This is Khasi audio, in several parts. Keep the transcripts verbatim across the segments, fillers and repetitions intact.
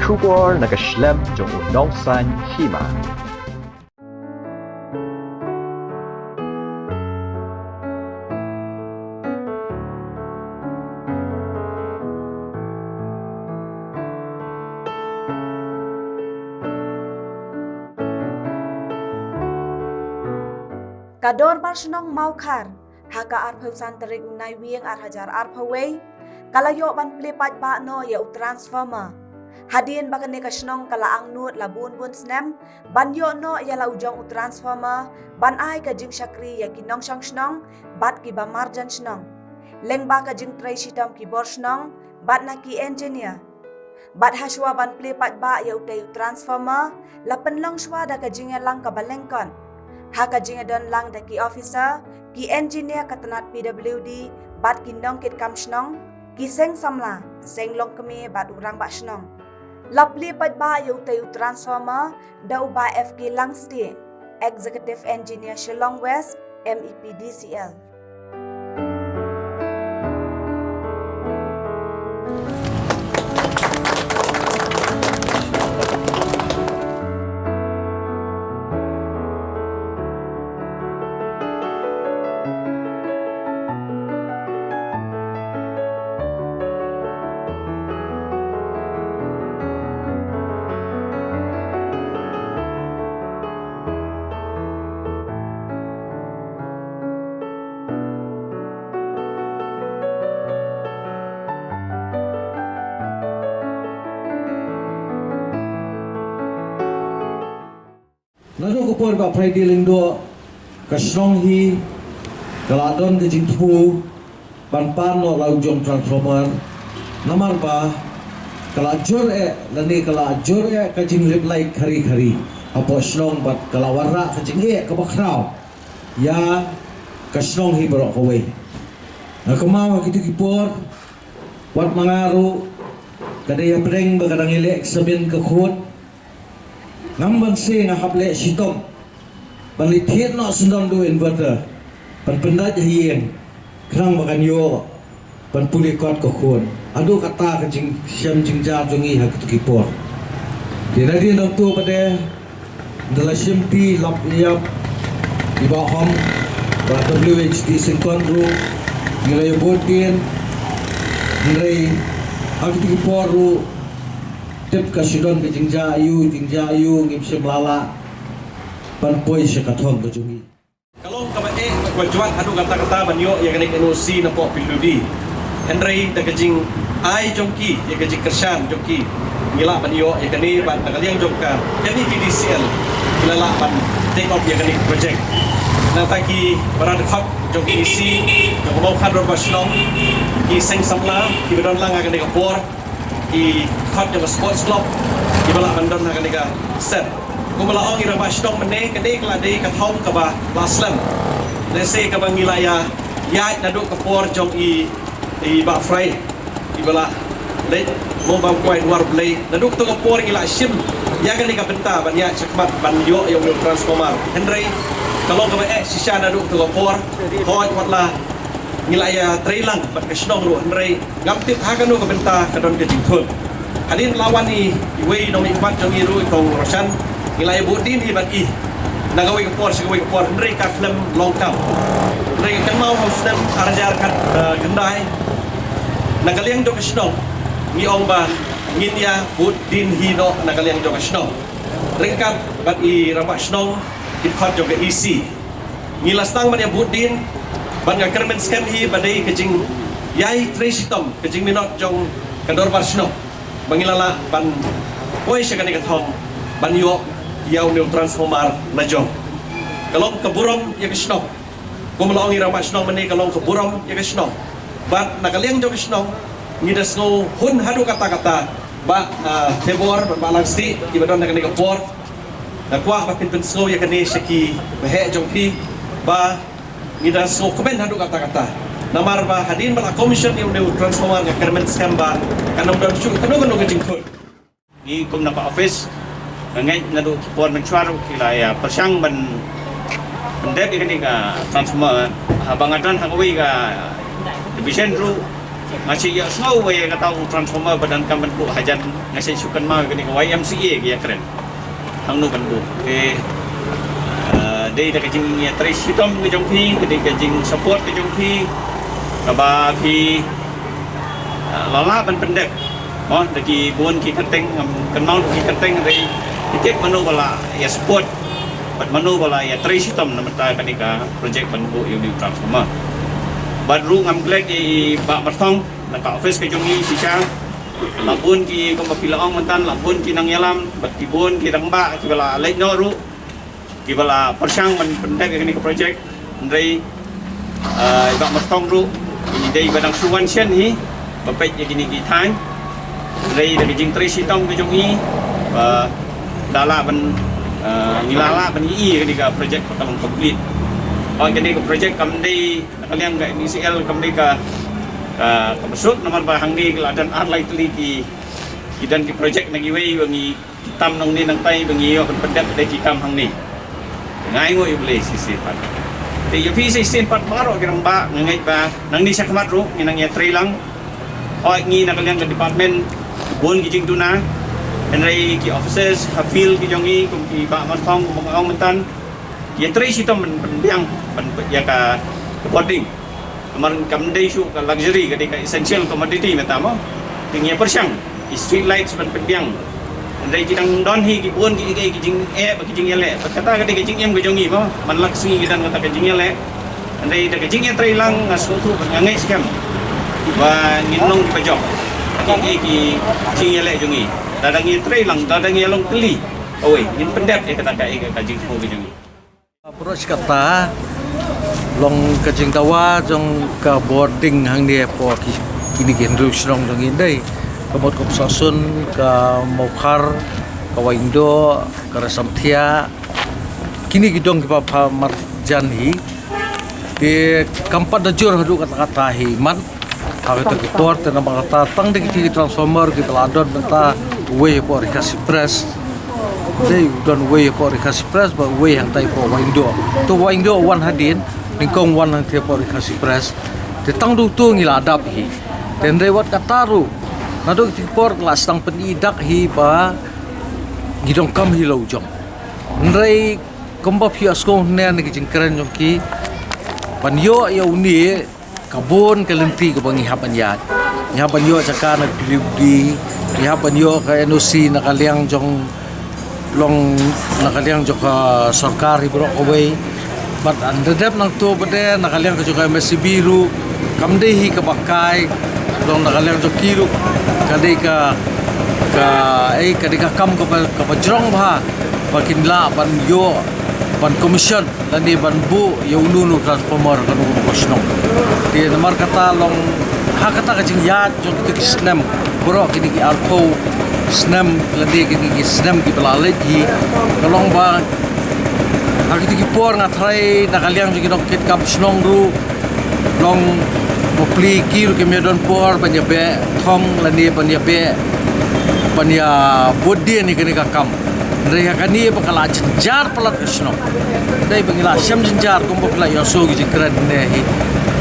Khubor na ka shlem jong u nongsan hima. Ka Dorbar Shnong Mawkhar, ha ka arphew san tarik u Naiwieng ar hajar arphew wei, ka la ïoh ban plie paidbah noh ïa u transformer. Hadien ba kane ka shnong ka la angnud la bun bun snem ban ïoh noh ïa la u jong u transformer, ban ai ka jingshakri ïa ki nongshong shnong bad ki ba marjan shnong, lyngba ka jingtrei shitom ki bor shnong bad na ki engineer. Bad hashwa ban plie paidbah ïa utei u transformer, la pynlong shwa da ka jingïalang ka ba lyngkot. Ha ka jingïadon lang da ki officer, ki engineer ka tnat P W D, bad ki nongkitkam shnong, ki seng samla, seng longkmie bad u rangbah shnong. La plie paidbah ïa utei u transformer da u Bah F K Langstieh, Executive Engineer Shillong West, M E P D C L. Naduh ka por Bah Friday Lyngdoh, ka shnong hi ka la don ka jingthmu ban pan noh la u jong transformer, namar ba ka la jur eh, lane ka la jur eh ka jinglip light khari khari hapoh shnong, bad ka la wanrah ka jingeh kaba khraw ïa ka shnong hi baroh kawei. Nga kynmaw ha kito ki por, wat ma nga ruh, ka dei hapdeng ba ka dang ïaleh examine ka khun, ngam banse nga hap leh shitom ban leit thied noh syndon da u inverter, ban pyndait ha ïing, khnang ba kan ïoh ban pule kot ka khun. Haduh katta ka jingshem jingjar jong ngi ha kito ki por. Te nadien nangta pat de, ynda la shimti lap ïap i Bah Hom, Bah W H D Syngkon ruh, ngi la ïa bud dien, hynrei ha kito ki por ruh, tip ka shu don ka jingjah aiu jingjah aiu, ngim shym la lah ban poi sha ka thong ka jong ngi. Ka long kaba eh, kaba jwat haduh katta katta ban ïoh ïa kane ka N O C na poh P W D. Hynrei da ka jingai jong ki, ïa ka jingkyrshan jong ki, ngi lah ban ïoh ïa kane, bad na ka liang jong ka M E P D C L, ngi la lah ban take up ïa kane ka project. Nangta ki para dkhot jong ka E C jong ka Mawkhar Dorbar Shnong, ki seng samla kiba don lang ha kane ka por, ki dkhot jong ka sports club kiba lah ban don ha kane ka set. Kumba la ong i Rangbah Shnong mynne, ka dei, ka la dei ka thong kaba la slem. Lehse kaba ngi la ïa ïaid naduh ka por jong i, i Bah Frai iba la leit, mo bam kwai dwar Blei. Naduh kato ka por ngi la shim ïa kane ka bynta ban ïaid shakhmat ban ïoh ïa u transformer. Hynrei ka long kaba eh shisha naduh kato ka por. Hooid, wat la ngi la ïa trei lang bad ka shnong ruh, hynrei ngam tip ha kano ka bynta ka don ka jingthut. Hadien la wan i, iwei i nongmihkhmat jong ngi ruh, i Kong Roshan, ngi la ïa bud dien hi bad i na kawei ka por sha kawei ka por, hynrei ka khlem long kam. Hynrei ka kynmaw ha u snem ar hajar khat, eh, khyndai, na ka liang jong ka shnong ngi ong ba ngin ïa bud dien hi noh na ka liang jong ka shnong ryngkat bad i Rangbah Shnong, ki dkhot jong ka E C. Ngi la sdang ban ïa bud dien, bad nga kyrmen skhem hi ba dei ka jingïai trei shitom, ka jingminot jong ka Dorbar Shnong, ba ngi la lah ban poi sha kane ka thong ban ïoh ïa une u transformer la jong. Ka long ka burom ïa ka shnong. Kumba la ong i Rangbah Shnong mynne, ka long ka burom ïa ka shnong. Bad na ka liang jong ka shnong ngi da sngew hun haduh katta katta, Bah, ah, Thebor bad Bah Langstieh kiba don ha kane ka por. Nga kwah ba phin pynsngew ïa kane sha ki baheh jong phi, ba ngi da sngewkmen haduh katta katta. Namar ba hadien ba la commission ïa une u transformer, nga kyrmen skhem ba kan ym don shuh kano kano ka jingthut. Ngi kum na ka office, nga ngeit naduh ki por mynshuwa ruh ki la ïa pyrshang ban, ban dep ïa kane ka transformer. Haba nga don ha kawei ka division ruh, Nga shu ïohsngew ba ïa kata u transformer ba donkam ban buh hajan, nga shu shu kynmaw ïa kane ka Y M C A ka ïakren hangno ban buh. Te, eh, dei da ka jingïatrei shitom ka jong phi, ka dei ka jingsupport ka jong phi, kaba phi, eh, la lah ban pyndep. Mo, da ki bun ki kyrteng, ngam kynmaw ki kyrteng, hynrei phi tip mano ba la ïa support bad mano ba la ïatrei shitom na bynta kane ka project ban buh ïa une u transformer. Bad ruh ngam klet ïa i Bah Marthong na ka office ka jong ngi shisha. La bun ki, kumba phi la ong mynta, la bun ki nongïalam bad ki bun ki rangbah kiba la leit noh ruh, kiba la pyrshang ban pyndep ïa kane ka project. Hynrei, ah, i Bah Marthong ruh, i dei ba dang shu wan shen hi ba peit ïa kine ki thaiñ. Hynrei da ka jingtrei shitom ka jong i ba da lah ban, ah, ngi la lah ban ïohi ïa kane ka project ba ka long complete. Hooid, kane ka project kam dei na ka liang ka M E C L, kam dei ka, ka, kaba suk, namar ba hangne ki la don ar lai tylli ki, ki don ki project na kiwei ba ngi tam nangne nangtai ba ngi ïoh ban pyndep da ki kam hangne. Nga ainguh ïa U Blei shisien pat. Te ïa phi shisien pat baroh ki rangbah, nga ngeit ba nangne shakhmat ruh ngin nang ïatrei lang. Hooid, ngi na ka liang ka department bun ki jingduna, hynrei ki officers ha field ki jong ngi kum ki Bah Marthong, kum nga ong mynta, ïatrei shitom ban pynbiang ban ïa ka, ka boarding. Namar kam dei shuh ka luxury, ka dei ka essential commodity mynta mo. Te ngi ïa pyrshang ki street lights ban pynbiang. Hynrei ki dang don hi ki bun ki, ki, ki jingeh bad ki jingïaleh. Bad kata ka dei ka jingim ka jong ngi mo. Man la ka sngi ki don kata ka jingïaleh. Hynrei da ka jingïatrei lang, nga sngewthuh bad nga ngeit skhem ba ngin long kiba jop ïa ki, ki jingïaleh jong ngi. Lada ngi ïatrei lang, lada ngi ïalong kylli, awei, ngin pyndep ïa kata ka, ïa ka jingthmu ka jong ngi. Approach kata long ka jingdawa jong ka boarding hangne hapoh ki, kine ki hynriew shnong jong ngi, dei ka Mawkyrwat, ka Sasun, ka Mawkhar, ka Wahyndoh, ka Raisamthiah. Kine ki dong kiba pha marjan hi. Te kam pat da jur haduh katta katta hi mat. Ha kata ka por te namar kata tang da kiti ki transformer kiba la don mynta, uwei hapoh Ri Khasi Press. Dei u don uwei hapoh Ri Khasi Press bad uwei hangtai hapoh Wahyndoh. Te Wahyndoh wan hadien, nyngkong wan hangtai hapoh Ri Khasi Press. Te tang da uto ngi la dap hi. Te hynrei wat kata ruh, naduh kiti ki por la sdang pyni dak hi ba ngi donkam hi la u jong. Hynrei kumba phi ïohsngew hynne na ki jingkren jong ki, ban ïoh ïa une, ka bun ka lynti kaba ngi hap ban ïaid. Ngi hap ban ïoh jaka na P W D, ngi hap ban ïoh ka N O C na ka liang jong, long na ka liang jong ka sorkar hi baroh kawei. Bad haba dep nangto pat de na ka liang ka jong ka M S E B ruh, kam dei hi kaba kai, long na ka liang jong ki ruh ka dei ka, ka, eh, ka dei ka kam kaba, kaba jrong bha ba kin lah ban ïoh, ban commission lane ban buh ïa uno uno u transformer ha kano kano ka shnong. Te namar kata long ha kata ka jingïaid jong kito ki snem, baroh kine ki arphew snem lane kine ki snem kiba la leit hi, ka long ba ha kito ki por nga tharai na ka liang jong ki nongkitkam shnong ruh, long bapli ki ruh kim ïa don por ban ïa beh thong lane ban ïa beh, ban ïa bud dien ïa kane ka kam. Hynrei ha kane ba ka la jynjar palat ka shnong. Dei ba ngi la shem jynjar kumba phi la ïohsngew ki jingkren ne hi.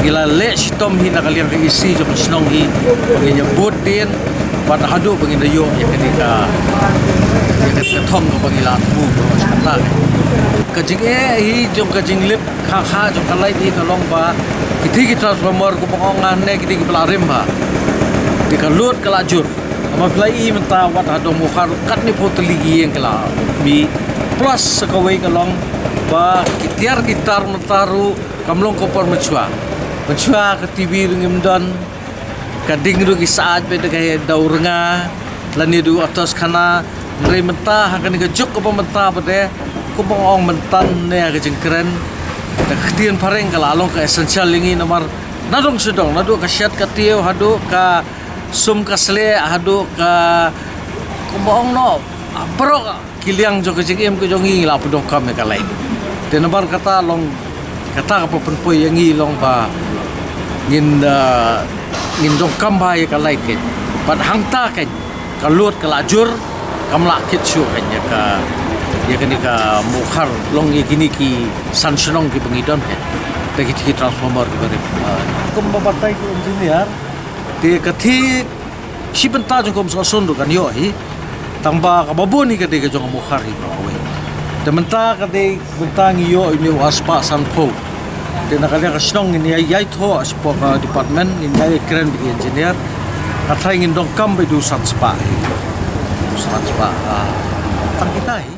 Ngi la leh shitom hi na ka liang ka E C jong ka shnong hi ba ngin ïa bud dien bad haduh ba ngin da ïoh ïa kane ka, ïa kane ka thong kaba ngi la thmu baroh shi katta. Ka jingeh hi jong ka jinglip kha kha jong ka light hi ka long ba kiti ki transformer kumba ong nga ne kiti kiba la rim bha. Te ka load ka la jur. Namar phi la i mynta wat ha Dongmukhar katne phew tylli ki ïing ki la mih. Plus sa kawei ka long ba ki tiar ki tar mynta ruh kam long ka por mynshuwa. Mynshuwa ka T V ruh ngim don. Ka ding ruh ki sah beit da ka daw rnga lane da u atos khana. Hynrei mynta ha kane ka juk kaba mynta pat de, kumba ong mynta ne ka jingkren, da ka ktien phareng ka la long ka essential ïa ngi namar nadong sha dong, naduh ka shet ka tiew haduh ka sum ka slieh haduh ka, kumba ong noh, baroh ki liang jong ka jingim ka jong ngi ngi la pyndonkam ïa ka light. Te namar kata long, kata kaba pynpoi ïa ngi long ba ngin, ah, ngin donkam bha ïa ka light keiñ. Bad hangta keiñ ka load ka la jur, kam lah kit shuh keiñ ïa ka, ïa kane ka Mawkhar long ïa kine ki san shnong kiba ngi don keiñ. Da kiti ki transformer kiba rim. Ah, kumba batai ki engineer, Te ka thik shi bynta jong ka um sngewsih ruh kan ïoh hi. Tang ba kaba bun hi ka dei ka jong ka Mukhar hi ba kawei. Te mynta ka dei bynta ngi ïoh ïa u arspah sanphew. Te na ka liang ka shnong ngin ïai, ïai thoh shapoh ka department, ngin ïai kren bad ki engineer. Ka tharai ngin donkam bad u sanspah hi. U sanspah. Ah, tang kita hi.